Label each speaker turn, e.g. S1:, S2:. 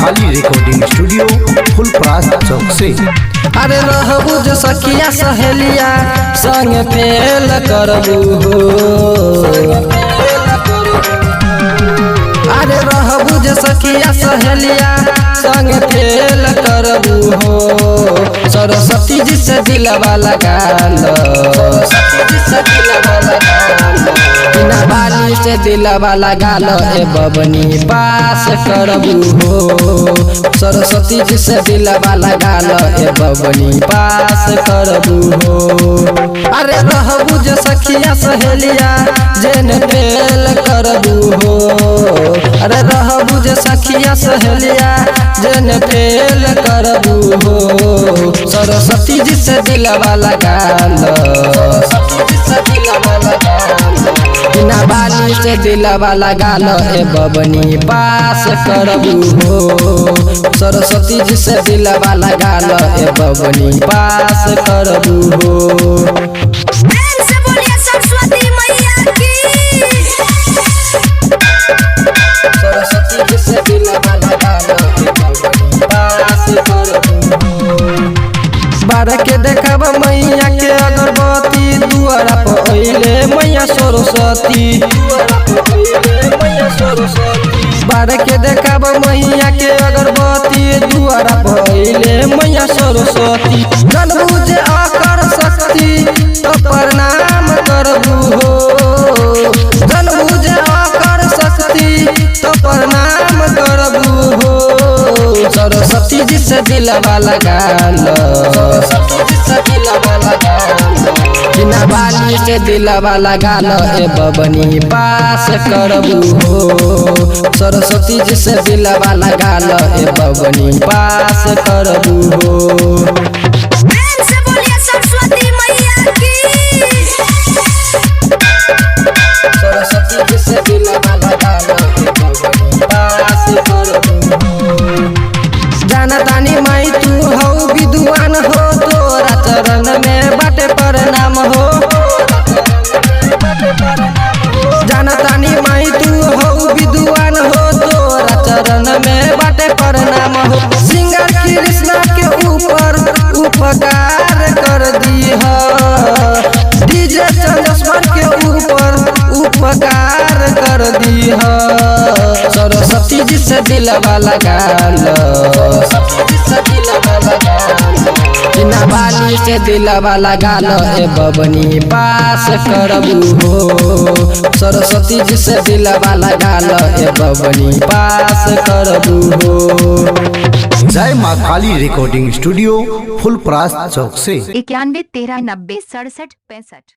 S1: काली recording studio, Phulparas चौक से।
S2: अरे रहबू जो सखिया सहेलिया संग फेल करबू हो। अरे रहबू जो सखिया सहेलिया संग फेल करबू हो। सरस्वती जी से दिलवा लगा लो, बिना बाली से दिलवा लगा लो, ए बबनी पास करबू हो। सरस्वती जी से दिलवा लगा लो, ए बबनी पास करबू हो। अरे रहबू जे सखिया सहेलिया जेन फेल करबू हो। अरे रहबू जे सखिया सहेलिया जेन फेल करबू हो। सरस्वती जी से दिलवा लगा लो, बिना बाली से दिलवा लगा लो, ए बबनी पास करबू हो। सरस्वती जी से दिलवा लगा लो, ए बबनी पास करबू हो।
S3: प्रेम से बोलिए सरस्वती मैया की।
S2: सरस्वती जी से दिलवा लगा लो, ए बबनी पास करबू हो। बारह के देखब मैया के अगरबत्ती, दुआरा पर अइले मैया सरस्वती। बारह के देखब मैया के अगरबत्ती, दुआरा पर अइले मैया सरस्वती। जनबू जे आकर शक्ति तो प्रणाम करबू हो। जनबू जे आकर शक्ति तो प्रणाम करबू हो। सरस्वती जी से दिलवा लगा लो, बिना बाली से दिलवा लगा लो, ए बबनी पास करबू हो। सरस्वती जी से दिलवा लगा लो, ए बबनी पास करबू हो।
S3: प्रेम से बोलिए सरस्वती मैया की।
S2: सरस्वती जी से दिलवा लगा लो, ए बबनी पास करबू हो। जाना तानी माई तू हौ विद्वान हो, तोरा चरण में बाटे प्रणाम हो। जाना तानी माई तू हौ विद्वान हो, तोरा चरण में बाटे प्रणाम हो। सिंगर कृष्णा के ऊपर उपकार कर दीह, डीजे चंदेश्वर के ऊपर उपकार कर दीह। सरस्वती जी से दिलवा लगा लो, बिना बाली से दिलवा लगा लो, ए बबनी पास करबू हो। सरस्वती जी से दिलवा लगा लो, ए बबनी पास करबू हो।
S1: जय माँ काली रिकॉर्डिंग स्टूडियो, फुलपरास चौक से।
S4: 91 13 90 67 65।